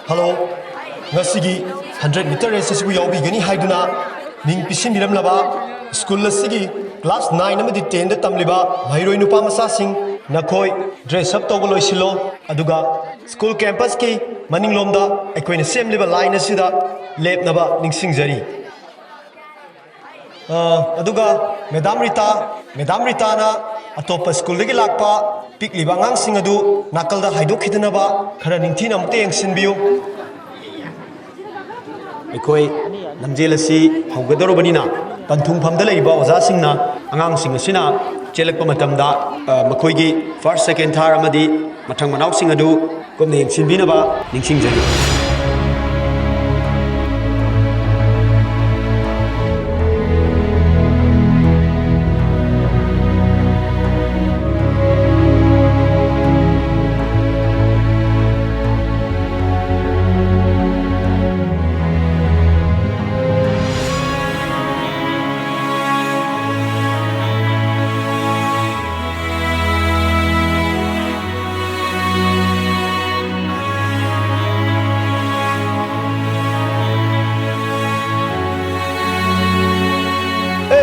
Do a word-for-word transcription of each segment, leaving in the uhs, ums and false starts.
Hello, ꯉꯁꯤꯒꯤ hundred metre race ꯑꯁꯤꯕꯨ ꯌꯥꯎꯕꯤꯒꯅꯤ ꯍꯥꯏꯗꯨꯅ ꯃꯤꯡ ꯄꯤꯁꯤꯟꯕꯤꯔꯝꯂꯕ ꯁ꯭ꯀꯨꯜ ꯑꯁꯤꯒꯤ ꯀ꯭ꯂꯥꯁ ꯅꯥꯏꯟ ꯑꯃꯗꯤ ꯇꯦꯟꯗ ꯇꯝꯂꯤꯕ ꯃꯍꯩꯔꯣꯏ ꯅꯨꯄꯥ ꯃꯆꯥꯁꯤꯡ, ꯅꯈꯣꯏ ꯗ꯭ꯔꯦꯁ ꯑꯞ ꯇꯧꯕ ꯂꯣꯏꯁꯤꯜꯂꯣ, ꯑꯗꯨꯒ ꯁ꯭ꯀꯨꯜ ꯀꯦꯝꯄꯁꯀꯤ ꯃꯅꯤꯡꯂꯣꯝꯗ ꯑꯩꯈꯣꯏꯅ ꯁꯦꯝꯂꯤꯕ ꯂꯥꯏꯟ ꯑꯁꯤꯗ ꯂꯦꯞꯅꯕ ꯅꯤꯡꯁꯤꯡꯖꯔꯤ꯫ ꯑ, ꯑꯗꯨꯒ ꯃꯦꯗꯥꯝ ꯔꯤꯇꯥ, ꯃꯦꯗꯥꯝ ꯔꯤꯇꯥꯅ ꯑꯇꯣꯞꯄ ꯁ꯭ꯀꯨꯜꯗꯒꯤ ꯂꯥꯛꯄ ꯄꯤꯛꯂꯤꯕ ꯑꯉꯥꯡꯁꯤꯡ ꯑꯗꯨ ꯅꯥꯀꯜꯗ ꯍꯥꯏꯗꯣꯛꯈꯤꯗꯅꯕ ꯈꯔ ꯅꯤꯡꯊꯤꯅ ꯑꯃꯨꯛꯇ ꯌꯦꯡꯁꯤꯟꯕꯤꯌꯨ꯫ ꯑꯩꯈꯣꯏ ꯂꯝꯖꯦꯜ ꯑꯁꯤ ꯍꯧꯒꯗꯧꯔꯕꯅꯤꯅ, ꯄꯟꯊꯨꯡꯐꯝꯗ ꯂꯩꯔꯤꯕ ꯑꯣꯖꯥꯁꯤꯡꯅ ꯑꯉꯥꯡꯁꯤꯡ ꯑꯁꯤꯅ ꯆꯦꯜꯂꯛꯄ ꯃꯇꯝꯗ, ꯑ, ꯃꯈꯣꯏꯒꯤ ꯐꯥꯔꯁ, ꯁꯦꯀꯦꯟ, ꯊꯥꯔ ꯑꯃꯗꯤ ꯃꯊꯪ ꯃꯅꯥꯎꯁꯤꯡ ꯑꯗꯨ ꯀꯨꯞꯅ ꯌꯦꯡꯁꯤꯟꯕꯤꯅꯕ ꯅꯤꯡꯁꯤꯡꯖꯔꯤ꯫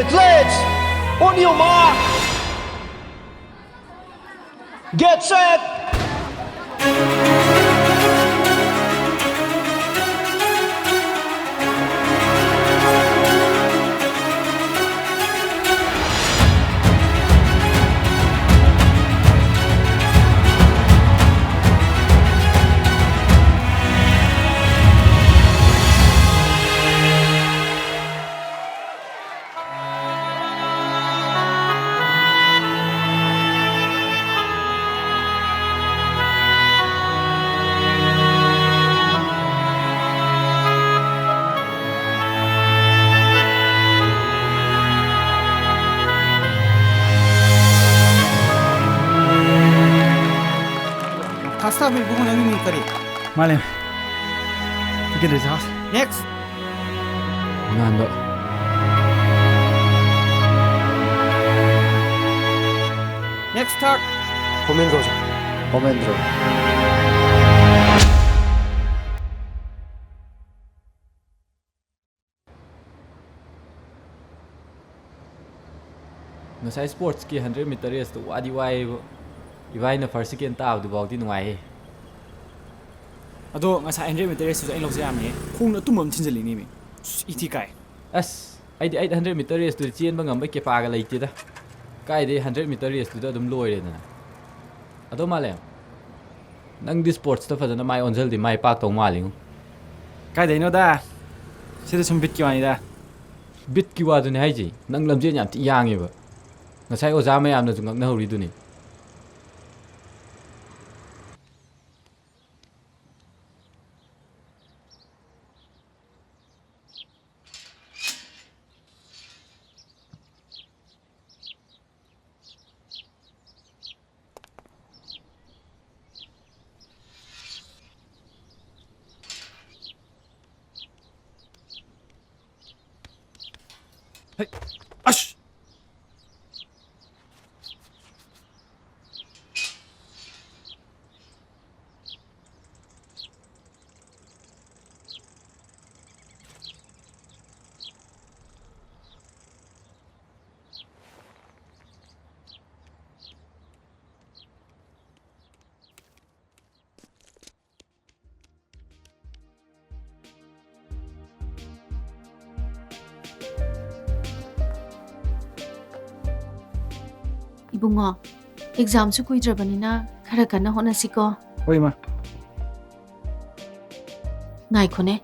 Athletes, on your mark. Get set. First half ꯏꯕꯨꯡꯉꯣ, ꯅꯪꯒꯤ ꯃꯤꯡ ꯀꯔꯤ? ꯃꯥꯂꯦꯝ꯫ Second half. Next. ꯉꯥꯟꯕ꯫ Next, third. ꯍꯣꯃꯦꯟꯗ꯭ꯔꯣ, sir. ꯍꯣꯃꯦꯟꯗ꯭ꯔꯣ꯫ ꯉꯁꯥꯏ ꯁ꯭ꯄꯣꯔꯠꯁꯀꯤ ꯍꯟꯗ꯭ꯔꯦꯠ ꯃꯤꯇꯔ ꯔꯦꯁꯇꯣ ꯋꯥꯗꯤ ꯋꯥꯏꯌꯦꯕ꯫ ꯏꯕꯥꯏꯅ ꯐꯥꯔꯁ ꯁꯦꯀꯦꯟ ꯇꯥꯕꯗꯨꯐꯥꯎꯗꯤ ꯅꯨꯡꯉꯥꯏꯍꯦ꯫ ꯑꯗꯣ ꯉꯁꯥꯏ ꯍꯟꯗ꯭ꯔꯦꯠ ꯃꯤꯇꯔ ꯔꯦꯁꯇꯨꯁꯨ ꯑꯩ ꯂꯧꯖ ꯌꯥꯝꯅꯤ꯫ ꯈꯣꯡꯅ ꯑꯇꯨꯝꯕ ꯑꯃ ꯊꯤꯟꯖꯜꯂꯤꯅꯦ ꯃꯤ꯫ ꯑꯁ, ꯏ ꯊꯤ ꯀꯥꯏ꯫ ꯑꯁ, ꯑꯩꯗꯤ ꯑꯩꯠ ꯍꯟꯗ꯭ꯔꯦꯠ ꯃꯤꯇꯔ ꯔꯦꯁꯇꯨꯗꯤ ꯆꯦꯟꯕ ꯉꯝꯕꯩ ꯀꯦꯄꯥꯒ ꯂꯩꯇꯦꯗ꯫ ꯀꯥꯏꯗꯩ ꯍꯟꯗ꯭ꯔꯦꯠ ꯃꯤꯇꯔ ꯔꯦꯁꯇꯨꯗ ꯑꯗꯨꯝ ꯂꯣꯏꯔꯦꯗꯅ꯫ ꯑꯗꯣ ꯃꯥꯂꯦꯝ, ꯅꯪꯗꯤ ꯁ꯭ꯄꯣꯔꯠꯁꯇ ꯐꯖꯅ ꯃꯥꯏ ꯑꯣꯟꯁꯤꯜꯗꯤ ꯃꯥꯏ ꯄꯥꯛꯇꯧ ꯃꯥꯜꯂꯤꯉꯣ꯫ ꯀꯥꯏꯗꯩꯅꯣꯗ꯫ ꯁꯤꯗ ꯁꯨꯝ ꯕꯤꯠꯀꯤ ꯋꯥꯅꯤꯗ꯫ ꯕꯤꯠꯀꯤ ꯋꯥꯗꯨꯅꯦ ꯍꯥꯏꯁꯦ, ꯅꯪ ꯂꯝꯖꯦꯜ ꯌꯥꯝ ꯊꯤ ꯌꯥꯡꯉꯦꯕ꯫ ꯉꯁꯥꯏ ꯑꯣꯖꯥ ꯃꯌꯥꯝꯅꯁꯨ ꯉꯛꯅꯍꯧꯔꯤꯗꯨꯅꯤ꯫ ꯍꯩ, ꯑꯁ! ꯏꯕꯨꯡꯉꯣ, ꯑꯦꯛꯖꯥꯝꯁꯨ ꯀꯨꯏꯗ꯭ꯔꯕꯅꯤꯅ ꯈꯔ ꯀꯟꯅ ꯍꯣꯠꯅꯁꯤꯀꯣ꯫ ꯍꯣꯏ, ꯏꯃꯥ꯫ ꯉꯥꯏꯈꯣꯅꯦ,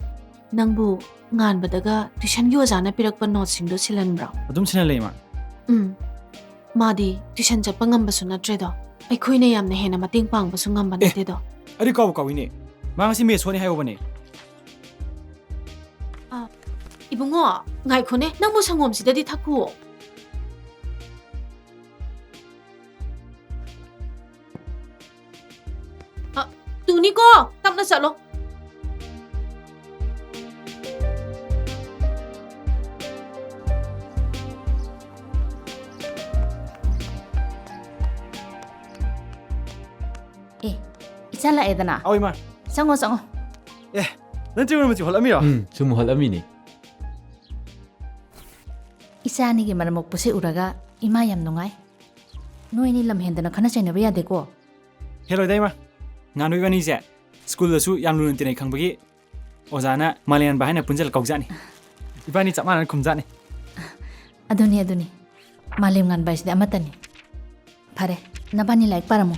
ꯅꯪꯕꯨ ꯉꯥꯟꯕꯗꯒ ꯇ꯭ꯌꯨꯁꯟꯒꯤ ꯑꯣꯖꯥꯅ ꯄꯤꯔꯛꯄ ꯅꯣꯠꯁꯤꯡꯗꯣ ꯁꯤꯜꯍꯟꯕ꯭ꯔꯣ? ꯑꯗꯨꯝ ꯁꯤꯟꯍꯜꯂꯦ, ꯏꯃꯥ꯫ ꯎꯝ, ꯃꯥꯗꯤ ꯇ꯭ꯌꯨꯁꯟ ꯆꯠꯄ ꯉꯝꯕꯁꯨ ꯅꯠꯇ꯭ꯔꯦꯗꯣ, ꯑꯩꯈꯣꯏꯅ ꯌꯥꯝꯅ ꯍꯦꯟꯅ ꯃꯇꯦꯡ ꯄꯥꯡꯕꯁꯨ ꯉꯝꯕ ꯑꯦ, ꯅꯠꯇꯦꯗꯣ꯫ ꯑꯗꯨ ꯀꯥꯎꯕꯨ ꯀꯥꯎꯏꯅꯦ, ꯃꯥ ꯉꯁꯤ ꯃꯦꯠꯁ ꯍꯣꯠꯅꯤ ꯍꯥꯏꯍꯧꯕꯅꯦ꯫ ꯏꯕꯨꯡꯉꯣ, ꯉꯥꯏꯈꯣꯅꯦ, ꯅꯪꯕꯨ ꯁꯪꯒꯣꯝꯁꯤꯗꯗꯤ ꯊꯛꯈꯨꯑꯣ꯫ ꯑ, ꯇꯨꯅꯤꯀꯣ, ꯇꯞꯅ ꯆꯠꯂꯣ꯫ ꯑꯦ, ꯏꯆꯥ ꯂꯥꯛꯑꯦꯗꯅ꯫ ꯑꯧ, ꯏꯃꯥ꯫ ꯆꯪꯉꯣ, ꯆꯪꯉꯣ꯫ ꯑꯦ, ꯅꯪ ꯇ꯭ꯔꯤꯒꯣꯅꯣꯃꯦꯇ꯭ꯔꯤ ꯍꯣꯠꯂꯝꯃꯤꯔꯣ? ꯎꯝ, ꯁꯨꯝ ꯍꯣꯠꯂꯝꯃꯤꯅꯤ꯫ ꯏꯆꯥ ꯑꯅꯤꯒꯤ ꯃꯔꯝ ꯃꯣꯛꯄꯁꯦ ꯎꯔꯒ ꯏꯃꯥ ꯌꯥꯝ ꯅꯨꯡꯉꯥꯏ꯫ ꯅꯣꯏꯅꯤ ꯂꯝ ꯍꯦꯟꯗꯅ ꯈꯠꯅ ꯆꯩꯅꯕ ꯌꯥꯗꯦꯀꯣ꯫ ꯍꯦꯜꯂꯣꯏꯗ ꯏꯃꯥ꯫ ꯉꯥꯟꯕ ꯏꯕꯥꯅꯤꯁꯦ ꯁ꯭ꯀꯨꯜꯗꯁꯨ ꯌꯥꯝ ꯂꯨꯅ ꯇꯤꯟꯅꯩ ꯈꯪꯕꯒꯤ ꯑꯣꯖꯥꯅ ꯃꯥꯂꯦꯝꯒꯟꯕ ꯍꯥꯏꯅ ꯄꯨꯟꯁꯤꯜꯂ ꯀꯧꯖꯥꯠꯅꯤ꯫ ꯏꯕꯥꯅꯤ ꯆꯞ ꯃꯥꯟꯅꯅ ꯈꯨꯝꯖꯥꯠꯅꯤ꯫ ꯑꯗꯨꯅꯤ, ꯑꯗꯨꯅꯤ꯫ ꯃꯥꯂꯦꯝ ꯉꯥꯟꯕ ꯍꯥꯏꯁꯤꯗꯤ ꯑꯃꯠꯇꯅꯤ꯫ ꯐꯔꯦ, ꯅꯕꯥꯅꯤ ꯂꯥꯏꯔꯤꯛ ꯄꯥꯔꯝꯃꯣ꯫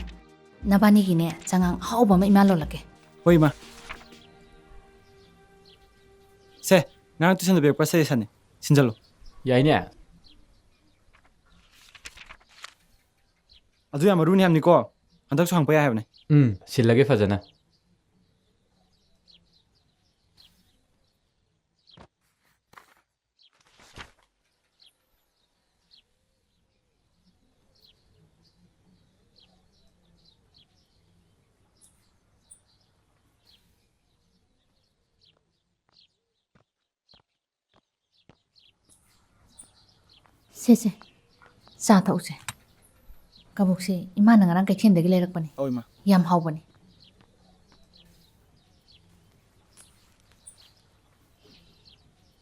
ꯅꯕꯥꯅꯤꯒꯤꯅꯦ ꯆꯉꯥꯡ ꯑꯍꯥꯎꯕ ꯑꯃ ꯏꯃꯥ ꯂꯣꯜꯂꯛꯀꯦ꯫ ꯍꯣꯏ ꯏꯃꯥ꯫ ꯁꯦ, ꯉꯔꯥꯡ ꯇꯨꯏꯁꯟꯗ ꯄꯤꯔꯛꯄ ꯁꯖꯦꯁꯟꯅꯤ꯫ ꯁꯤꯟꯖꯜꯂꯨ꯫ ꯌꯥꯏꯅꯦ꯫ ꯑꯗꯨ ꯌꯥꯝ ꯃꯔꯨꯅꯤ ꯍꯥꯏꯕꯅꯤꯀꯣ꯫ ꯍꯟꯗꯛꯁꯨ ꯍꯪꯉꯛꯄ ꯌꯥꯏ ꯍꯥꯏꯕꯅꯤ꯫ ꯎꯝ, ꯁꯤꯜꯂꯒꯦ ꯐꯖꯅ꯫ ꯁꯦ, ꯁꯦ, ꯆꯥ ꯊꯛꯎꯁꯦ꯫ ꯀꯕꯣꯛꯁꯦ ꯏꯃꯥꯅ ꯉꯔꯥꯡ ꯀꯩꯊꯦꯜꯗꯒꯤ ꯂꯩꯔꯛꯄꯅꯤ꯫ ꯑꯧ, ꯏꯃꯥ꯫ ꯌꯥꯝ ꯍꯥꯎꯕꯅꯤ꯫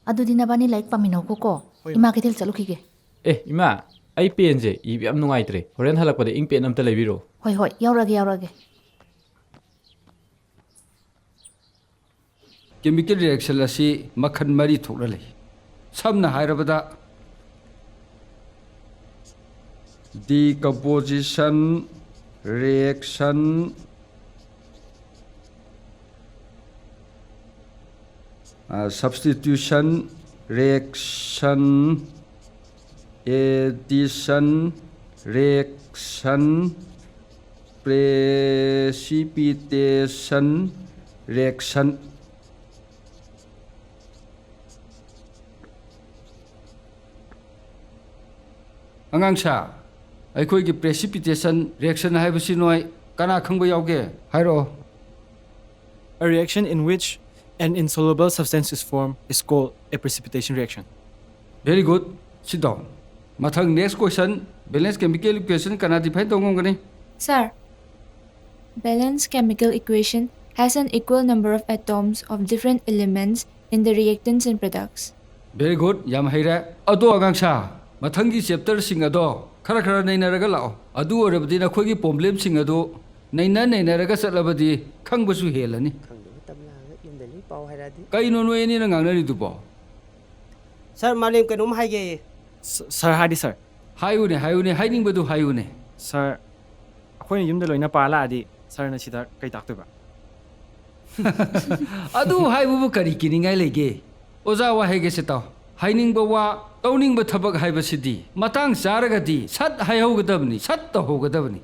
ꯑꯗꯨꯗꯤ ꯅꯕꯥꯅꯤ ꯂꯥꯏꯔꯤꯛ ꯄꯥꯃꯤꯟꯅꯧꯀꯣ꯫ ꯍꯣꯏ, ꯏꯃꯥ꯫ ꯏꯃꯥ ꯀꯩꯊꯦꯜ ꯆꯠꯂꯨꯈꯤꯒꯦ꯫ ꯑꯦ, ꯏꯃꯥ, ꯑꯩ ꯄꯦꯟꯁꯦ ꯏꯕ ꯌꯥꯝ ꯅꯨꯡꯉꯥꯏꯇ꯭ꯔꯦ꯫ ꯍꯣꯔꯦꯟ ꯍꯜꯂꯛꯄꯗ ꯏꯪ ꯄꯦꯟ ꯑꯝꯇ ꯂꯩꯕꯤꯔꯣ꯫ ꯍꯣꯏ, ꯍꯣꯏ, ꯌꯥꯎꯔꯛꯑꯒꯦ, ꯌꯥꯎꯔꯛꯑꯒꯦ꯫ Chemical reaction ꯑꯁꯤ ꯃꯈꯜ ꯃꯔꯤ ꯊꯣꯛꯅ ꯂꯩ꯫ ꯁꯝꯅ ꯍꯥꯏꯔꯕꯗ, decomposition reaction, ꯑ, substitution reaction, addition reaction, precipitation reaction꯫ ꯑꯉꯥꯡꯁꯥ, ꯑꯩꯈꯣꯏꯒꯤ precipitation reaction ꯍꯥꯏꯕꯁꯤ ꯅꯣꯏ ꯀꯅꯥ ꯈꯪꯕ ꯌꯥꯎꯒꯦ? ꯍꯥꯏꯔꯛꯑꯣ꯫ A reaction in which an insoluble substance is formed is called a precipitation reaction. Very good. Sit down. ꯃꯊꯪ, next question. Balance chemical equation ꯀꯅꯥ define ꯇꯧ ꯉꯝꯒꯅꯤ? Sir, balance chemical equation has an equal number of atoms of different elements in the reactants and products. Very good. ꯌꯥꯝ ꯍꯩꯔꯦ꯫ ꯑꯗꯣ ꯑꯉꯥꯡꯁꯥ, ꯃꯊꯪꯒꯤ ꯆꯦꯞꯇꯔꯁꯤꯡ ꯑꯗꯣ ꯈꯔ ꯈꯔ ꯅꯩꯅꯔꯒ ꯂꯥꯛꯑꯣ꯫ ꯑꯗꯨ ꯑꯣꯏꯔꯕꯗꯤ ꯅꯈꯣꯏꯒꯤ ꯄ꯭ꯔꯣꯕ꯭ꯂꯦꯝꯁꯤꯡ ꯑꯗꯨ ꯅꯩꯅ ꯅꯩꯅꯔꯒ ꯆꯠꯂꯕꯗꯤ ꯈꯪꯕꯁꯨ ꯍꯦꯜꯂꯅꯤ꯫ ꯈꯪꯗꯕ ꯇꯝ ꯂꯥꯛꯑꯒ ꯌꯨꯝꯗ ꯂꯣꯏ ꯄꯥꯎ ꯍꯥꯏꯔꯛꯑꯗꯤ꯫ ꯀꯩꯅꯣ ꯅꯣꯏ ꯑꯅꯤꯅ ꯉꯥꯡꯅꯔꯤꯗꯨꯕꯣ? ꯁꯥꯔ, ꯃꯥꯂꯦꯝ ꯀꯩꯅꯣꯝ ꯍꯥꯏꯒꯦꯌꯦ꯫ ꯁ-, ꯁꯥꯔ ꯍꯥꯏꯗꯤ ꯁꯥꯔ꯫ ꯍꯥꯏꯌꯨꯅꯦ, ꯍꯥꯏꯌꯨꯅꯦ, ꯍꯥꯏꯅꯤꯡꯕꯗꯨ ꯍꯥꯏꯌꯨꯅꯦ꯫ ꯁꯥꯔ, ꯑꯩꯈꯣꯏꯅ ꯌꯨꯝꯗ ꯂꯣꯏꯅ ꯄꯥ ꯂꯥꯛꯑꯗꯤ ꯁꯥꯔꯅ ꯁꯤꯗ ꯀꯩ ꯇꯥꯛꯇꯣꯏꯕ? ꯑꯗꯨ ꯍꯥꯏꯕꯕꯨ ꯀꯔꯤ ꯀꯤꯅꯤꯡꯉꯥꯏ ꯂꯩꯒꯦ? ꯑꯣꯖꯥ ꯋꯥꯍꯩꯒꯁꯦ ꯇꯥꯎ꯫ ꯍꯥꯏꯅꯤꯡꯕ ꯋꯥ, ꯇꯧꯅꯤꯡꯕ ꯊꯕꯛ ꯍꯥꯏꯕꯁꯤꯗꯤ ꯃꯇꯥꯡ ꯆꯥꯔꯒꯗꯤ ꯁꯠ ꯍꯥꯏꯍꯧꯒꯗꯕꯅꯤ, ꯁꯠ ꯇꯧꯍꯧꯒꯗꯕꯅꯤ꯫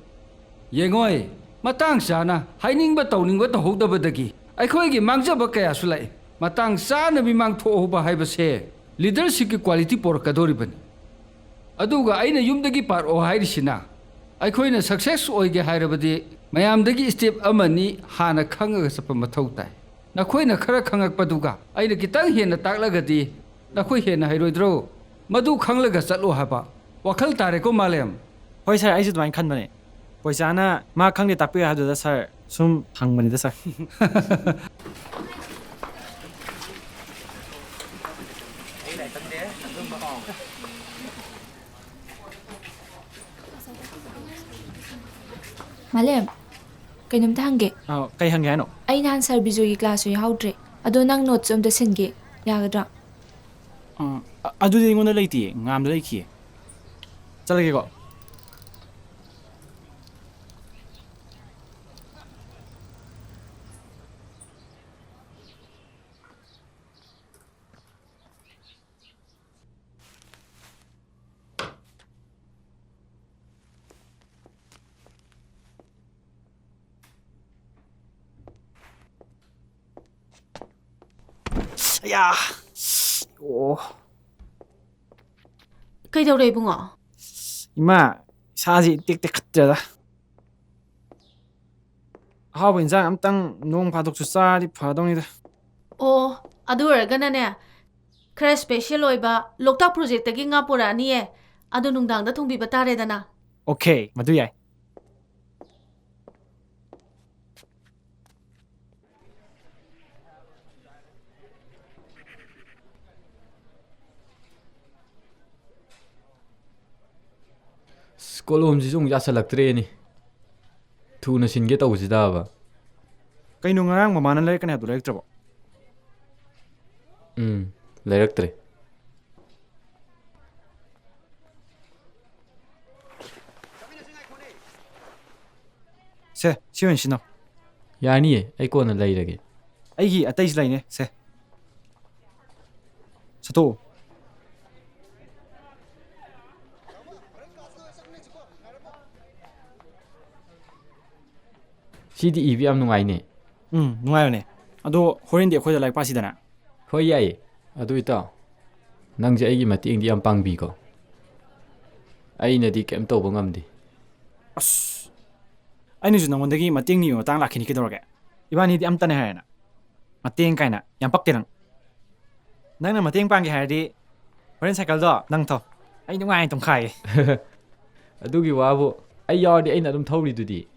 ꯌꯦꯡꯉꯣꯏ, ꯃꯇꯥꯡ ꯆꯥꯅ ꯍꯥꯏꯅꯤꯡꯕ ꯇꯧꯅꯤꯡꯕ ꯇꯧꯍꯧꯗꯕꯗꯒꯤ ꯑꯩꯈꯣꯏꯒꯤ ꯃꯥꯡꯖꯕ ꯀꯌꯥꯁꯨ ꯂꯥꯛꯏ꯫ ꯃꯇꯥꯡ ꯆꯥꯅ ꯃꯤꯃꯥꯡ ꯊꯣꯛꯍꯧꯕ ꯍꯥꯏꯕꯁꯦ ꯂꯤꯗꯔꯁꯤꯞꯀꯤ ꯀ꯭ꯋꯥꯂꯤꯇꯤ ꯄꯣꯔꯛꯀꯗꯧꯔꯤꯕꯅꯤ꯫ ꯑꯗꯨꯒ ꯑꯩꯅ ꯌꯨꯝꯗꯒꯤ ꯄꯥꯔꯛꯑꯣ ꯍꯥꯏꯔꯤꯁꯤꯅ, ꯑꯩꯈꯣꯏꯅ ꯁꯛꯁꯦꯁ ꯑꯣꯏꯒꯦ ꯍꯥꯏꯔꯕꯗꯤ ꯃꯌꯥꯝꯗꯒꯤ ꯁ꯭ꯇꯦꯞ ꯑꯃꯅꯤ ꯍꯥꯟꯅ ꯈꯪꯉꯒ ꯆꯠꯄ ꯃꯊꯧ ꯇꯥꯏ꯫ ꯅꯈꯣꯏꯅ ꯈꯔ ꯈꯪꯉꯛꯄꯗꯨꯒ ꯑꯩꯅ ꯈꯤꯇꯪ ꯍꯦꯟꯅ ꯇꯥꯛꯂꯒꯗꯤ ꯅꯈꯣꯏ ꯍꯦꯟꯅ ꯍꯩꯔꯣꯏꯗ꯭ꯔꯣ? ꯃꯗꯨ ꯈꯪꯂꯒ ꯆꯠꯂꯣ ꯍꯥꯏꯕ ꯋꯥꯈꯜ ꯇꯥꯔꯦꯀꯣ, ꯃꯥꯂꯦꯝ? ꯍꯣꯏ ꯁꯥꯔ, ꯑꯩꯁꯨ ꯑꯗꯨꯃꯥꯏꯅ ꯈꯟꯕꯅꯦ꯫ ꯄꯣꯏꯆꯥꯅ ꯃꯥ ꯈꯪꯗꯦ ꯇꯥꯛꯄꯤꯌꯨ ꯍꯥꯏꯕꯗꯨꯗ ꯁꯥꯔ ꯁꯨꯝ ꯍꯪꯕꯅꯤꯗ ꯁꯥꯔ꯫ ꯃꯥꯂꯦꯝ, ꯀꯩꯅꯣꯝꯇ ꯍꯪꯒꯦ꯫ ꯑꯥ, ꯀꯩ ꯍꯪꯒꯦ ꯍꯥꯏꯅꯣ? ꯑꯩ ꯅꯍꯥꯟ ꯁꯥꯔ ꯕꯤꯖꯣꯏꯒꯤ ꯀ꯭ꯂꯥꯁꯁꯨ ꯌꯥꯎꯍꯧꯗ꯭ꯔꯦ, ꯑꯗꯣ ꯅꯪ ꯅꯣꯠꯁ ꯑꯝꯇ ꯁꯤꯟꯒꯦ, ꯌꯥꯒꯗ꯭ꯔꯥ? ꯑꯥ, ꯑ-, ꯑꯗꯨꯗꯤ ꯑꯩꯉꯣꯟꯗ ꯂꯩꯇꯤꯌꯦ, ꯉꯥꯝꯗ ꯂꯩꯈꯤꯌꯦ꯫ ꯆꯠꯂꯒꯦꯀꯣ꯫ ꯑꯌꯥ! ꯑꯣ꯫ ꯀꯩꯗꯧꯔꯦ, ꯏꯕꯨꯡꯉꯣ? ꯏꯃꯥ, ꯏꯁꯥꯁꯤ ꯏꯇꯦꯛ ꯇꯦꯛꯈꯠꯇ꯭ꯔꯦꯗ꯫ ꯑꯍꯥꯎꯕ ꯏꯟꯁꯥꯡ ꯑꯝꯇꯪ ꯅꯣꯡ ꯐꯥꯗꯣꯛꯁꯨ ꯆꯥꯔꯗꯤ ꯐꯗꯧꯅꯤꯗ꯫ ꯑꯣ, ꯑꯗꯨ ꯑꯣꯏꯔꯒꯅꯅꯦ, ꯈꯔ ꯁ꯭ꯄꯦꯁꯦꯜ ꯑꯣꯏꯕ ꯂꯣꯛꯇꯥꯛ ꯄ꯭ꯔꯣꯖꯦꯛꯇꯒꯤ ꯉꯥ ꯄꯨꯔꯛꯑꯅꯤꯌꯦ, ꯑꯗꯨ ꯅꯨꯡꯗꯥꯡꯗ ꯊꯣꯡꯕꯤꯕ ꯇꯥꯔꯦꯗꯅ꯫ ꯑꯣꯀꯦ, ꯃꯗꯨ ꯌꯥꯏ꯫ ꯀꯣꯂꯣꯝꯁꯤꯁꯨ ꯑꯃꯨꯛ ꯌꯥꯁꯜꯂꯛꯇ꯭ꯔꯦꯅꯦ꯫ ꯊꯨꯅ ꯁꯤꯟꯒꯦ ꯇꯧꯕꯁꯤꯗꯕ꯫ ꯀꯩꯅꯣ, ꯉꯔꯥꯡ ꯃꯃꯥꯅ ꯂꯩꯔꯛꯀꯅꯤ ꯍꯥꯏꯕꯗꯣ ꯂꯩꯔꯛꯇ꯭ꯔꯕꯣ? ꯎꯝ, ꯂꯩꯔꯛꯇ꯭ꯔꯦ꯫ ꯁꯦ, ꯁꯤ ꯑꯣꯏꯅ ꯁꯤꯟꯅꯧ꯫ ꯌꯥꯅꯤꯌꯦ, ꯑꯩ ꯀꯣꯟꯅ ꯂꯩꯔꯒꯦ꯫ ꯑꯩꯒꯤ ꯑꯇꯩꯁꯨ ꯂꯩꯅꯦ, ꯁꯦ꯫ ꯁꯠꯇꯣꯛꯑꯣ꯫ ꯁꯤꯗꯤ ꯏꯕ ꯌꯥꯝ ꯅꯨꯡꯉꯥꯏꯅꯦ꯫ ꯎꯝ, ꯅꯨꯡꯉꯥꯏꯕꯅꯦ꯫ ꯑꯗꯣ ꯍꯣꯔꯦꯟꯗꯤ ꯑꯩꯈꯣꯏꯗ ꯂꯥꯏꯔꯤꯛ ꯄꯥꯁꯤꯗꯅ꯫ ꯍꯣꯏ, ꯌꯥꯏꯌꯦ꯫ ꯑꯗꯨ ꯏꯇꯥꯎ, ꯅꯪꯁꯦ ꯑꯩꯒꯤ ꯃꯇꯦꯡꯗꯤ ꯌꯥꯝ ꯄꯥꯡꯕꯤꯀꯣ꯫ ꯑꯩꯅꯗꯤ ꯀꯩꯝ ꯇꯧꯕ ꯉꯝꯗꯦ꯫ ꯑꯁ, ꯑꯩꯅꯁꯨ ꯅꯉꯣꯟꯗꯒꯤ ꯃꯇꯦꯡ ꯅꯤꯕ ꯃꯇꯥꯡ ꯂꯥꯛꯈꯤꯅꯤ ꯀꯩꯗꯧꯔꯒꯦ? ꯏꯕꯥꯅꯤꯗꯤ ꯑꯝꯇꯅꯦ ꯍꯥꯏꯔꯦꯅ꯫ ꯃꯇꯦꯡ ꯀꯥꯏꯅ ꯌꯥꯝ ꯄꯛꯇꯦ ꯅꯪ꯫ ꯅꯪꯅ ꯃꯇꯦꯡ ꯄꯥꯡꯒꯦ ꯍꯥꯏꯔꯗꯤ ꯍꯣꯔꯦꯟ ꯁꯥꯏꯀꯜꯗꯣ ꯅꯪ ꯊꯧ꯫ ꯑꯩ ꯅꯨꯡꯉꯥꯏꯅ ꯇꯨꯝꯈꯥꯏꯒꯦ꯫ ꯑꯗꯨꯒꯤ ꯋꯥꯕꯨ, ꯑꯩ ꯌꯥꯎꯔꯗꯤ ꯑꯩꯅ ꯑꯗꯨꯝ ꯊꯧꯔꯤꯗꯨꯗꯤ꯫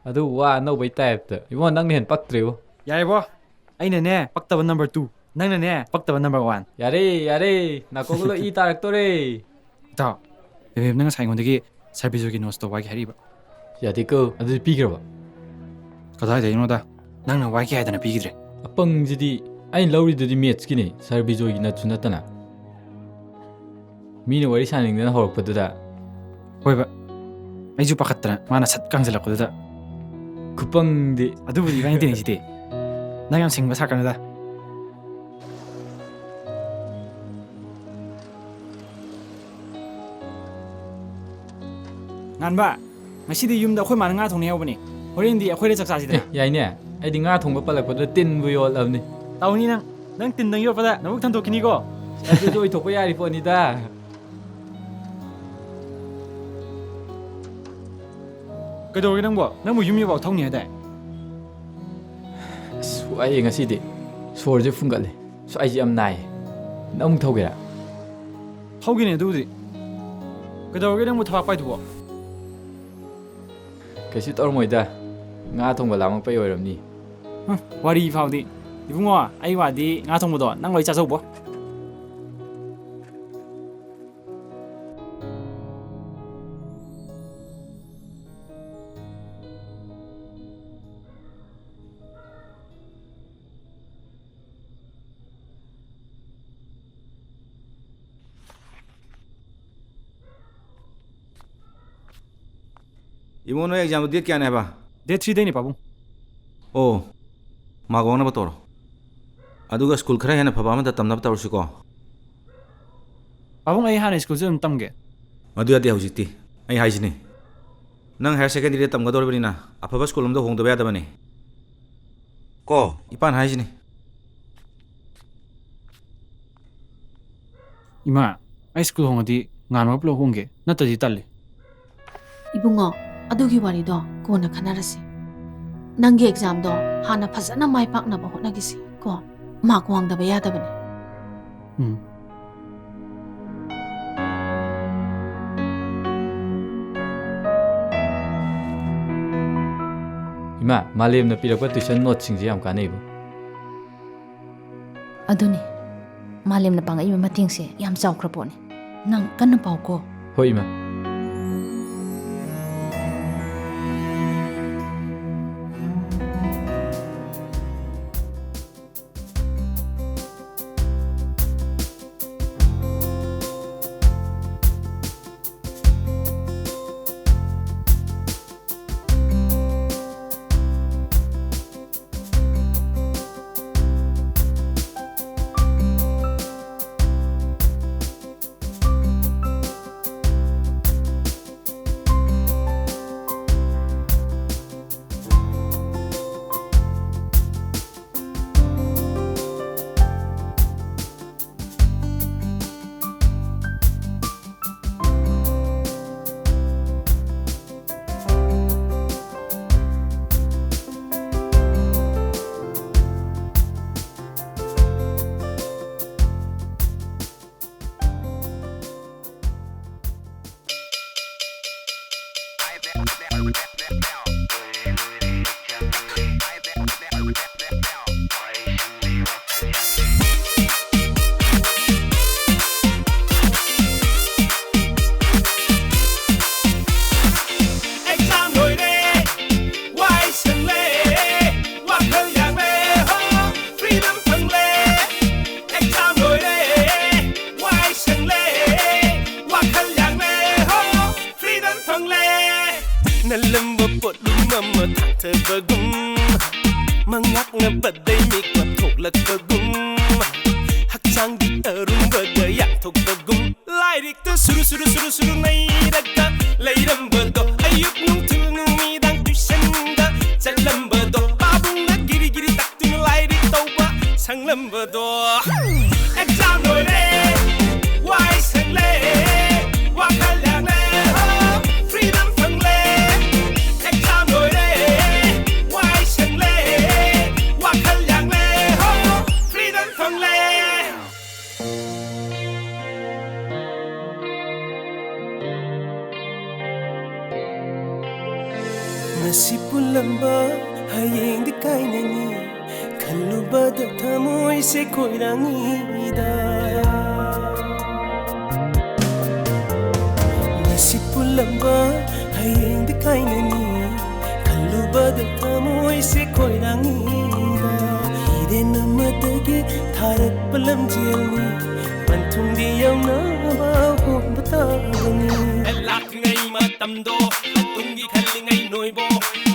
ꯑꯗꯨ ꯋꯥ ꯑꯅꯧꯕꯩ ꯇꯥꯏꯞꯇ꯫ ꯏꯕꯨꯡꯉꯣ, ꯅꯪꯅ ꯍꯦꯟꯅ ꯄꯛꯇ꯭ꯔꯦꯕꯣ꯫ ꯌꯥꯔꯦꯕꯣ, ꯑꯩꯅꯅꯦ ꯄꯛꯇꯕ number two, ꯅꯪꯅꯅꯦ ꯄꯛꯇꯕ number one꯫ ꯌꯥꯔꯦ, ꯌꯥꯔꯦ, ꯅꯥꯀꯣꯡꯒ ꯂꯣꯏ ꯏ ꯇꯥꯔꯛꯇꯣꯔꯦ꯫ ꯏꯇꯥꯎ, ꯕꯦꯕꯦꯝꯅ ꯉꯁꯥꯏ ꯑꯩꯉꯣꯟꯗꯒꯤ ꯁꯥꯔ ꯕꯤꯖꯣꯏꯒꯤ ꯅꯣꯠꯁꯇꯣ ꯋꯥꯏꯒꯦ ꯍꯥꯏꯔꯤꯕ꯫ ꯌꯥꯗꯦꯀꯣ, ꯑꯗꯨꯗꯤ ꯄꯤꯈ꯭ꯔꯕ? ꯀꯗꯥꯏꯗꯩꯅꯣꯗ, ꯅꯪꯅ ꯋꯥꯏꯒꯦ ꯍꯥꯏꯗꯅ ꯄꯤꯈꯤꯗ꯭ꯔꯦ꯫ ꯑꯄꯪꯁꯤꯗꯤ, ꯑꯩꯅ ꯂꯧꯔꯤꯗꯨꯗꯤ ꯃꯦꯠꯁꯀꯤꯅꯦ, ꯁꯥꯔ ꯕꯤꯖꯣꯏꯒꯤ ꯅꯠꯁꯨ ꯅꯠꯇꯅ꯫ ꯃꯤꯅ ꯋꯥꯔꯤ ꯁꯥꯅꯤꯡꯗꯅ ꯍꯧꯔꯛꯄꯗꯨꯗ꯫ ꯍꯣꯏꯕ, ꯑꯩꯁꯨ ꯄꯥꯈꯠꯇꯅ ꯃꯥꯅ ꯁꯠ ꯀꯥꯡꯁꯤꯜꯂꯛꯄꯗꯨꯗ꯫ ꯈꯨꯄꯪꯗꯤ꯫ ꯑꯗꯨꯕꯨꯗꯤ ꯏꯕꯥꯅꯤ ꯇꯤꯟꯅꯩꯁꯤꯗꯤ꯫ ꯅꯪ ꯌꯥꯝ ꯁꯤꯡꯕ ꯁꯥꯀꯅꯨꯗ꯫ ꯉꯥꯟꯕ, ꯉꯁꯤꯗꯤ ꯌꯨꯝꯗ ꯑꯩꯈꯣꯏ ꯃꯥꯅ ꯉꯥ ꯊꯣꯡꯅꯤ ꯍꯥꯏꯍꯧꯕꯅꯦ꯫ ꯍꯣꯔꯦꯟꯗꯤ ꯑꯩꯈꯣꯏꯗ ꯆꯥꯛ ꯆꯥꯁꯤꯗꯅ꯫ ꯑꯦ, ꯌꯥꯏꯅꯦ꯫ ꯑꯩꯗꯤ ꯉꯥ ꯊꯣꯡꯕ ꯄꯜꯂꯛꯄꯗꯨꯗ ꯇꯤꯟꯕꯨ ꯌꯣꯠꯂꯕꯅꯤ꯫ ꯇꯧꯅꯤ ꯅꯪ꯫ ꯅꯪ ꯇꯤꯟꯗꯪ ꯌꯣꯠꯄꯗ ꯅꯕꯨꯛ ꯊꯟꯗꯣꯛꯈꯤꯅꯤꯀꯣ꯫ ꯑꯗꯨꯁꯨ ꯑꯣꯏꯊꯣꯛꯄ ꯌꯥꯔꯤ ꯄꯣꯠꯅꯤꯗ꯫ ꯀꯩꯗꯧꯔꯒꯦ ꯅꯪꯕꯣ? ꯅꯪꯕꯨ ꯌꯨꯝ ꯌꯧꯐꯥꯎ ꯊꯧꯅꯤ ꯍꯥꯏꯗꯥꯏ? ꯑꯁ, ꯋꯥꯏꯌꯦ ꯉꯁꯤꯗꯤ꯫ ꯁꯣꯔꯁꯦ ꯐꯨꯟꯒꯠꯂꯦ꯫ ꯁ꯭ꯋꯥꯏꯁꯦ ꯌꯥꯝ ꯅꯥꯏꯌꯦ꯫ ꯅꯪ ꯑꯃꯨꯛ ꯊꯧꯒꯦꯔꯥ? ꯊꯧꯒꯦꯅꯦ ꯑꯗꯨꯕꯨꯗꯤ꯫ ꯀꯩꯗꯧꯔꯒꯦ ꯅꯪꯕꯨ ꯊꯕꯥꯛ ꯄꯥꯏꯗꯨꯕꯣ? ꯀꯩꯁꯨ ꯇꯧꯔꯝꯃꯣꯏꯗ꯫ ꯉꯥ ꯊꯣꯡꯕ ꯂꯥꯝꯃꯛꯄꯩ ꯑꯣꯏꯔꯝꯅꯤ꯫ ꯍꯨꯝ, ꯋꯥꯔꯤ ꯐꯥꯎꯗꯤ꯫ ꯏꯕꯨꯡꯉꯣ, ꯑꯩ ꯋꯥꯗꯤ ꯉꯥ ꯊꯣꯡꯕꯗꯣ ꯅꯪ ꯂꯣꯏ ꯆꯥꯖꯧꯕꯣ꯫ ꯏꯕꯨꯡꯉꯣ, ꯅꯣꯏ ꯑꯦꯛꯖꯥꯝꯗꯣ ꯗꯦꯠ ꯀꯌꯥꯅꯦ ꯍꯥꯏꯕ? ꯗꯦꯠ ꯊ꯭ꯔꯤꯗꯩꯅꯦ, ꯄꯥꯕꯨꯡ꯫ ꯑꯣ, ꯃꯥꯔꯛ ꯋꯥꯡꯅꯕ ꯇꯧꯔꯣ꯫ ꯑꯗꯨꯒ ꯁ꯭ꯀꯨꯜ ꯈꯔ ꯍꯦꯟꯅ ꯐꯕ ꯑꯃꯗ ꯇꯝꯅꯕ ꯇꯧꯔꯁꯤꯀꯣ꯫ ꯄꯥꯕꯨꯡ, ꯑꯩ ꯍꯥꯟꯅ ꯁ꯭ꯀꯨꯜꯁꯦ ꯑꯗꯨꯝ ꯇꯝꯒꯦ꯫ ꯃꯗꯨ ꯌꯥꯗꯦ ꯍꯧꯖꯤꯛꯇꯤ꯫ ꯑꯩ ꯍꯥꯏꯁꯤꯅꯤ, ꯅꯪ ꯍꯥꯌꯔ ꯁꯦꯀꯦꯟꯗꯔꯤꯗ ꯇꯝꯒꯗꯧꯔꯤꯕꯅꯤꯅ ꯑꯐꯕ ꯁ꯭ꯀꯨꯜ ꯑꯃꯗ ꯍꯣꯡꯗꯕ ꯌꯥꯗꯕꯅꯤ꯫ ꯀꯣ, ꯏꯄꯥꯅ ꯍꯥꯏꯁꯤꯅꯤ꯫ ꯏꯃꯥ, ꯑꯩ ꯁ꯭ꯀꯨꯜ ꯍꯣꯡꯉꯗꯤ ꯉꯥꯟꯕꯒ ꯄꯨꯂꯞ ꯍꯣꯡꯒꯦ, ꯅꯠꯇ꯭ꯔꯗꯤ ꯇꯜꯂꯤ꯫ ꯏꯕꯨꯡꯉꯣ, ꯑꯗꯨꯒꯤ ꯋꯥꯔꯤꯗꯣ ꯀꯣꯟꯅ ꯈꯟꯅꯔꯁꯤ꯫ ꯅꯪꯒꯤ ꯑꯦꯛꯖꯥꯝꯗꯣ ꯍꯥꯟꯅ ꯐꯖꯅ ꯃꯥꯏ ꯄꯥꯛꯅꯕ ꯍꯣꯠꯅꯈꯤꯁꯤ ꯀꯣ꯫ ꯃꯥꯔꯛ ꯋꯥꯡꯗꯕ ꯌꯥꯗꯕꯅꯤ꯫ ꯎꯝ꯫ ꯏꯃꯥ, ꯃꯥꯂꯦꯝꯅ ꯄꯤꯔꯛꯄ ꯇ꯭ꯌꯨꯁꯟ ꯅꯣꯠꯁꯤꯡꯁꯦ ꯌꯥꯝ ꯀꯥꯟꯅꯩꯕꯨ꯫ ꯑꯗꯨꯅꯤ, ꯃꯥꯂꯦꯝꯅ ꯄꯥꯡꯉꯛꯏꯕ ꯃꯇꯦꯡꯁꯦ ꯌꯥꯝ ꯆꯥꯎꯈ꯭ꯔ ꯄꯣꯠꯅꯤ꯫ ꯅꯪ ꯀꯟꯅ ꯄꯥꯎꯀꯣ꯫ ꯍꯣꯏ, ꯏꯃꯥ꯫ ꯉꯥꯛꯅꯕꯗꯩ ꯃꯤꯀꯞ ꯊꯣꯛꯂꯛꯄꯒꯨꯝ, ꯍꯛꯆꯥꯡꯒꯤ ꯑꯔꯨꯝꯕꯗ ꯌꯥꯡꯊꯣꯛꯄꯒꯨꯝ, ꯂꯥꯏꯔꯤꯛꯇ ꯁꯨꯔꯨ ꯁꯨꯔꯨ ꯁꯨꯔꯨ ꯁꯨꯔꯨ ꯅꯩꯔꯒ ꯂꯩꯔꯝꯕꯗꯣ, ꯑꯌꯨꯛ ꯅꯨꯡꯊꯤꯜ ꯅꯨꯃꯤꯗꯥꯡ tuitionꯗ ꯆꯠꯂꯝꯕꯗꯣ, ꯄꯥꯕꯨꯡꯅ ꯒꯤꯔꯤ ꯒꯤꯔꯤ ꯇꯛꯇꯨꯅ ꯂꯥꯏꯔꯤꯛ ꯇꯧꯕ ꯁꯪꯂꯝꯕꯗꯣ꯫ Exam ꯂꯣꯏꯔꯦ, ꯋꯥꯏ ꯁꯪꯂꯦ, ꯋꯥꯈꯜ ꯌꯥꯡꯂꯦ, ꯍꯣ, freedom ꯐꯪꯂꯦ꯫ Exam ꯂꯣꯏꯔꯦ, ꯋꯥꯏ ꯁꯪꯂꯦ, ꯋꯥꯈꯜ ꯌꯥꯡꯂꯦ, ꯍꯣ, freedom ꯐꯪꯂꯦ꯫ ꯉꯁꯤ ꯄꯨꯜꯂꯝꯕ ꯍꯌꯦꯡꯗꯤ ꯀꯥꯏꯅꯅꯤ, ꯈꯜꯂꯨꯕꯗ ꯊꯃꯣꯏꯁꯦ ꯈꯣꯏꯔꯥꯡꯉꯤꯗ꯫ ꯉꯁꯤ ꯄꯨꯜꯂꯝꯕ ꯍꯌꯦꯡꯗꯤ ꯀꯥꯏꯅꯅꯤ, ꯈꯜꯂꯨꯕꯗ ꯊꯃꯣꯏꯁꯦ ꯈꯣꯏꯔꯥꯡꯉꯤꯗ꯫ ꯏꯔꯦꯟ ꯑꯃꯗꯒꯤ ꯊꯥꯔꯛꯄ ꯂꯝꯖꯦꯜꯅꯤ, ꯄꯟꯊꯨꯡꯗꯤ ꯌꯧꯅꯕ ꯍꯣꯠꯅꯕ ꯇꯥꯕꯅꯤ꯫ ꯂꯥꯛꯇ꯭ꯔꯤꯉꯩ ꯃꯇꯝꯗꯣ, ꯇꯨꯡꯒꯤ ꯈꯜꯂꯤꯉꯩ ꯅꯣꯏꯕꯣ,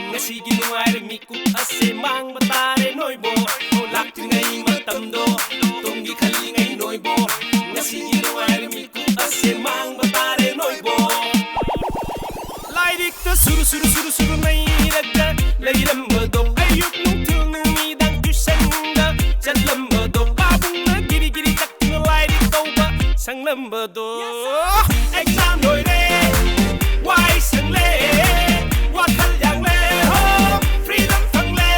ꯉꯁꯤꯒꯤ ꯅꯨꯡꯉꯥꯏꯔꯦ ꯃꯤꯀꯨꯞ ꯑꯁꯦ ꯃꯥꯡꯕ ꯇꯥꯔꯦ ꯅꯣꯏꯕꯣ꯫ ꯂꯥꯛꯇ꯭ꯔꯤꯉꯩ ꯃꯇꯝꯗꯣ, ꯇꯨꯡꯒꯤ ꯈꯜꯂꯤꯉꯩ ꯅꯣꯏꯕꯣ, ꯉꯁꯤꯒꯤ ꯅꯨꯡꯉꯥꯏꯔꯦ ꯃꯤꯀꯨꯞ ꯑꯁꯦ ꯃꯥꯡꯕ ꯇꯥꯔꯦ ꯅꯣꯏꯕꯣ꯫ ꯂꯥꯏꯔꯤꯛꯇ ꯁꯨꯔꯨ ꯁꯨꯔꯨ ꯁꯨꯔꯨ ꯁꯨꯔꯨ ꯅꯩꯔꯒ ꯂꯩꯔꯝꯕꯗꯣ, ꯑꯌꯨꯛ ꯅꯨꯡꯊꯤꯜ ꯅꯨꯃꯤꯗꯥꯡ tuitionꯗ ꯆꯠꯂꯝꯕꯗꯣ, ꯄꯥꯕꯨꯡꯅ ꯒꯤꯔꯤ ꯒꯤꯔꯤ ꯇꯛꯇꯨꯅ ꯂꯥꯏꯔꯤꯛ ꯇꯧꯕ ꯁꯪꯂꯝꯕꯗꯣ꯫ Exam ꯂꯣꯏꯔꯦ, ꯋꯥꯏ ꯁꯪꯂꯦ, ꯋꯥꯈꯜ ꯌꯥꯡꯂꯦ, ꯍꯣ, freedom ꯐꯪꯂꯦ꯫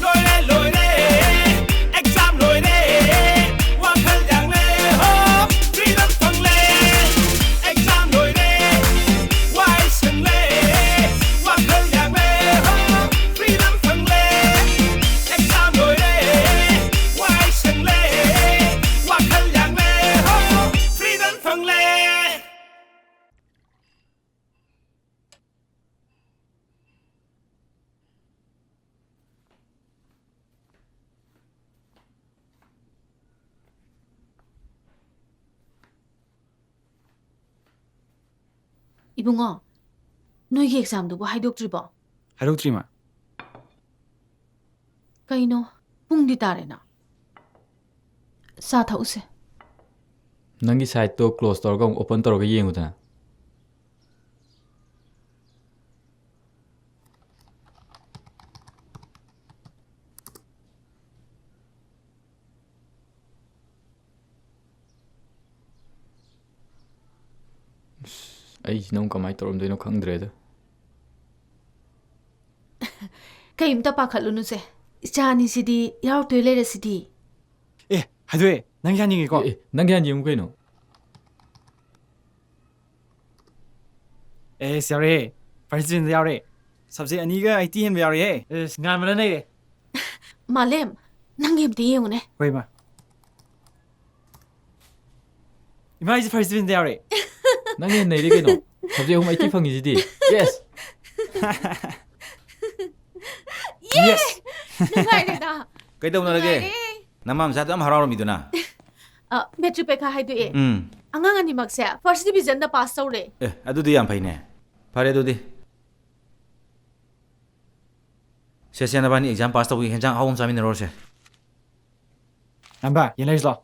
ꯂꯣꯏꯔꯦ, ꯂꯣꯏꯔꯦ, exam ꯂꯣꯏꯔꯦ, ꯋꯥꯈꯜ ꯌꯥꯡꯂꯦ, ꯍꯣ, freedom ꯐꯪꯂꯦ꯫ Exam ꯂꯣꯏꯔꯦ, ꯋꯥꯏ ꯁꯪꯂꯦ, ꯋꯥꯈꯜ ꯌꯥꯡꯂꯦ, ꯍꯣ, freedom ꯐꯪꯂꯦ꯫ Exam ꯂꯣꯏꯔꯦ, ꯋꯥꯏ ꯁꯪꯂꯦ, ꯋꯥꯈꯜ ꯌꯥꯡꯂꯦ, ꯍꯣ, freedom ꯐꯪꯂꯦ꯫ ꯏꯕꯨꯡꯉꯣ, ꯅꯣꯏꯒꯤ examꯗꯨꯕꯨ ꯍꯥꯏꯗꯣꯛꯇ꯭ꯔꯤꯕꯣ? ꯍꯥꯏꯗꯣꯛꯇ꯭ꯔꯤ, ꯃꯥ꯫ ꯀꯩꯅꯣ? ꯄꯨꯡꯗꯤ ꯇꯥꯔꯦꯅ꯫ ꯆꯥ ꯊꯛꯎꯁꯦ꯫ ꯅꯪꯒꯤ ꯁꯥꯏꯠꯇꯣ ꯀ꯭ꯂꯣꯖ ꯇꯧꯔꯒ ꯑꯃꯨꯛ ꯑꯣꯄꯟ ꯇꯧꯔꯒ ꯌꯦꯡꯉꯨꯗꯅ꯫ ꯑꯁ, ꯑꯩꯁꯤꯅ ꯑꯃꯨꯛ ꯀꯃꯥꯏꯅ ꯇꯧꯔꯝꯗꯣꯏꯅꯣ ꯈꯪꯗ꯭ꯔꯦꯗ꯫ ꯀꯩꯝꯇ ꯄꯥꯈꯠꯂꯨꯅꯨꯁꯦ꯫ ꯏꯆꯥ ꯑꯅꯤꯁꯤꯗꯤ ꯌꯥꯎꯔꯛꯇꯣꯏ ꯂꯩꯔꯁꯤꯗꯤ꯫ ꯑꯦ, ꯍꯥꯏꯗꯣꯛꯑꯦ꯫ ꯅꯪ ꯌꯥꯅꯤꯡꯉꯤꯀꯣ? ꯑꯦ, ꯑꯦ, ꯅꯪ ꯌꯥꯅꯤꯡꯉꯨ ꯀꯩꯅꯣ? ꯑꯦꯁ, ꯌꯥꯎꯔꯦ꯫ ꯐꯥꯔꯁ ꯗꯤꯕꯤꯖꯟꯗ ꯌꯥꯎꯔꯦ꯫ ꯁꯕꯖꯦꯛ ꯑꯅꯤꯒ ꯑꯩꯠꯇꯤ ꯍꯦꯟꯕ ꯌꯥꯎꯔꯦꯍꯦ꯫ ꯑꯦꯁ, ꯉꯥꯟꯕꯅ ꯅꯩꯔꯦ꯫ ꯃꯥꯂꯦꯝ, ꯅꯪꯒꯤ ꯑꯝꯇ ꯌꯦꯡꯉꯨꯅꯦ꯫ ꯍꯣꯏ, ꯏꯃꯥ꯫ ꯏꯃꯥ, ꯑꯩꯁꯦ ꯐꯥꯔꯁ ꯗꯤꯕꯤꯖꯟꯗ ꯌꯥꯎꯔꯦ꯫ ꯅꯪꯅ ꯍꯦꯟꯅ ꯅꯩꯔꯦ ꯀꯩꯅꯣ꯫ ꯁꯕꯖꯦꯛ ꯑꯍꯨꯝ ꯑꯩꯠꯇꯤ ꯐꯪꯉꯤꯁꯤꯗꯤ꯫ ꯌꯦꯁ! ꯌꯦꯁ! ꯅꯨꯡꯉꯥꯏꯔꯦꯗ꯫ ꯀꯩꯗꯧꯅꯔꯒꯦ? ꯅꯨꯡꯉꯥꯏꯔꯦ꯫ ꯅꯃꯥ ꯃꯆꯥꯗꯣ ꯌꯥꯝ ꯍꯔꯥꯎꯔꯝꯃꯤꯗꯨꯅ꯫ ꯑ, ꯃꯦꯇ꯭ꯔꯤꯛ ꯄꯩꯈꯥ ꯍꯥꯏꯗꯣꯛꯑꯦ꯫ ꯎꯝ꯫ ꯑꯉꯥꯡ ꯑꯅꯤꯃꯛꯁꯦ ꯐꯥꯔꯁ ꯗꯤꯕꯤꯖꯟꯗ ꯄꯥꯁ ꯇꯧꯔꯦ꯫ ꯑꯦ, ꯑꯗꯨꯗꯤ ꯌꯥꯝ ꯐꯩꯅꯦ꯫ ꯐꯔꯦ ꯑꯗꯨꯗꯤ꯫ ꯁꯦ, ꯁꯦ, ꯅꯕꯥꯅꯤ ꯑꯦꯛꯖꯥꯝ ꯄꯥꯁ ꯇꯧꯕꯒꯤ ꯍꯦꯟꯖꯥꯡ ꯑꯍꯥꯎꯕ ꯑꯃ ꯆꯥꯃꯤꯟꯅꯔꯨꯔꯁꯦ꯫ ꯉꯥꯟꯕ, ꯌꯦꯟ ꯂꯩꯔꯨꯁꯤ ꯂꯥꯎ꯫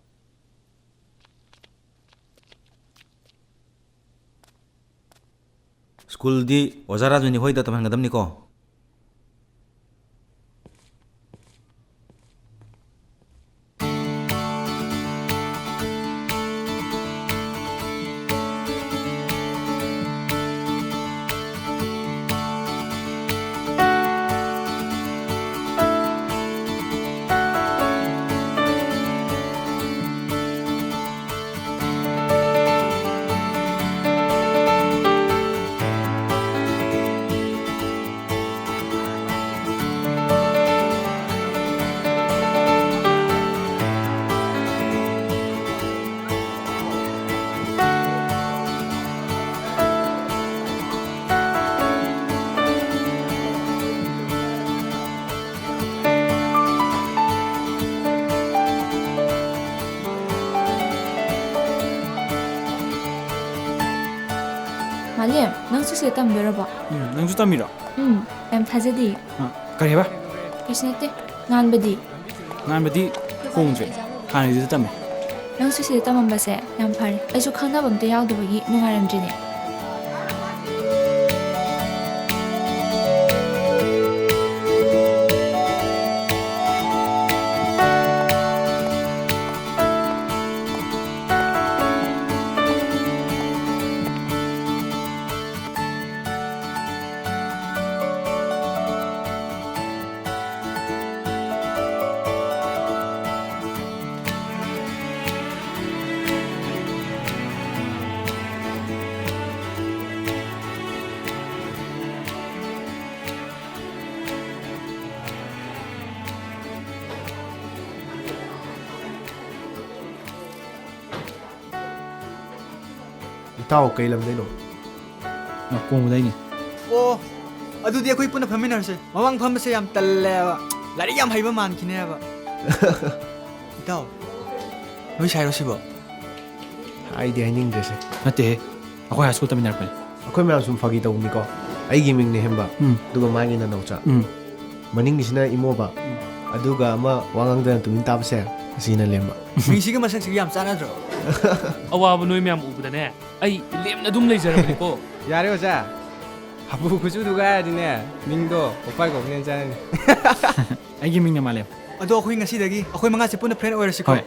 ꯁ꯭ꯀꯨꯜꯗꯤ ꯑꯣꯖꯥ ꯔꯥꯖꯨꯅꯤ ꯍꯣꯏꯗ ꯇꯝꯍꯟꯒꯗꯕꯅꯤꯀꯣ꯫ ꯃꯥꯂꯦꯝ, ꯅꯪꯁꯨ ꯁꯤꯗ ꯇꯝꯗꯣꯏꯔꯕꯣ? ꯎꯝ, ꯅꯪꯁꯨ ꯇꯝꯃꯤꯔꯣ? ꯎꯝ, ꯌꯥꯝ ꯊꯥꯖꯗꯦ꯫ ꯑ, ꯀꯔꯤꯕ? ꯀꯩꯁꯨ ꯅꯠꯇꯦ꯫ ꯉꯥꯟꯕꯗꯤ? ꯉꯥꯟꯕꯗꯤ ꯍꯣꯡꯗ꯭ꯔꯦ, ꯍꯥꯟꯅꯒꯤꯗꯨꯗ ꯇꯝꯃꯦ꯫ ꯅꯪꯁꯨ ꯁꯤꯗ ꯇꯝꯃꯝꯕꯁꯦ ꯌꯥꯝ ꯐꯔꯦ꯫ ꯑꯩꯁꯨ ꯈꯪꯅꯕ ꯑꯝꯇ ꯌꯥꯎꯗꯕꯒꯤ ꯅꯨꯡꯉꯥꯏꯔꯝꯗ꯭ꯔꯤꯅꯦ꯫ ꯏꯇꯥꯎ, ꯀꯩ ꯂꯝꯗꯩꯅꯣ? ꯅꯥꯀꯣꯡꯕꯗꯩꯅꯤ꯫ ꯑꯣ, ꯑꯗꯨꯗꯤ ꯑꯩꯈꯣꯏ ꯄꯨꯟꯅ ꯐꯝꯃꯤꯟꯅꯔꯁꯦ꯫ ꯃꯃꯥꯡ ꯐꯝꯕꯁꯦ ꯌꯥꯝ ꯇꯜꯂꯦꯕ꯫ ꯂꯥꯏꯔꯤꯛ ꯌꯥꯝ ꯍꯩꯕ ꯃꯥꯟꯈꯤꯅꯦꯕ꯫ ꯏꯇꯥꯎ, ꯅꯣꯏ ꯁꯥꯏꯔꯣ ꯁꯤꯕꯣ? ꯍꯥꯏꯗꯤ ꯍꯥꯏꯅꯤꯡꯗ꯭ꯔꯦꯁꯦ꯫ ꯅꯠꯇꯦꯍꯦ, ꯑꯩꯈꯣꯏ ꯍꯥꯏ ꯁ꯭ꯀꯨꯜ ꯇꯝꯃꯤꯟꯅꯔꯛꯄꯅꯦ꯫ ꯑꯩꯈꯣꯏ ꯃꯌꯥꯝ ꯁꯨꯝ ꯐꯥꯒꯤ ꯇꯧꯕꯅꯤꯀꯣ꯫ ꯑꯩꯒꯤ ꯃꯤꯡꯅ ꯍꯦꯝꯕ, ꯎꯝ꯫ ꯑꯗꯨꯒ ꯃꯥꯒꯤꯅ ꯅꯧꯆꯥ꯫ ꯎꯝ꯫ ꯃꯅꯤꯡꯒꯤꯁꯤꯅ ꯏꯃꯣꯕ, ꯎꯝ꯫ ꯑꯗꯨꯒ ꯑꯃ ꯋꯥ ꯉꯥꯡꯗꯅ ꯇꯨꯃꯤꯟ ꯇꯥꯕꯁꯦ, ꯑꯁꯤꯅ ꯂꯦꯝꯕ꯫ ꯃꯤꯡꯁꯤꯒ ꯃꯁꯛꯁꯤꯒ ꯌꯥꯝ ꯆꯥꯟꯅꯗ꯭ꯔꯣ? ꯑꯋꯥꯕ ꯅꯣꯏ ꯃꯌꯥꯝ ꯎꯕꯗꯅꯦ, ꯑꯩ ꯂꯦꯝꯅ ꯑꯗꯨꯝ ꯂꯩꯖꯔꯕꯅꯤꯀꯣ꯫ ꯌꯥꯔꯦ ꯑꯣꯖꯥ, ꯍꯥꯄꯨ ꯀꯨꯆꯨꯗꯨꯒ ꯍꯥꯏꯔꯗꯤꯅꯦ, ꯃꯤꯡꯗꯣ ꯄꯣꯄꯥꯏ ꯀꯧꯕꯅ ꯍꯦꯟꯅ ꯆꯥꯟꯅꯅꯤ꯫ ꯑꯩꯒꯤ ꯃꯤꯡꯅ ꯃꯥꯂꯦꯝ꯫ ꯑꯗꯣ ꯑꯩꯈꯣꯏ ꯉꯁꯤꯗꯒꯤ ꯑꯩꯈꯣꯏ ꯃꯉꯥꯁꯦ ꯄꯨꯟꯅ friend ꯑꯣꯏꯔꯁꯤꯀꯣ꯫ ꯍꯣꯏ꯫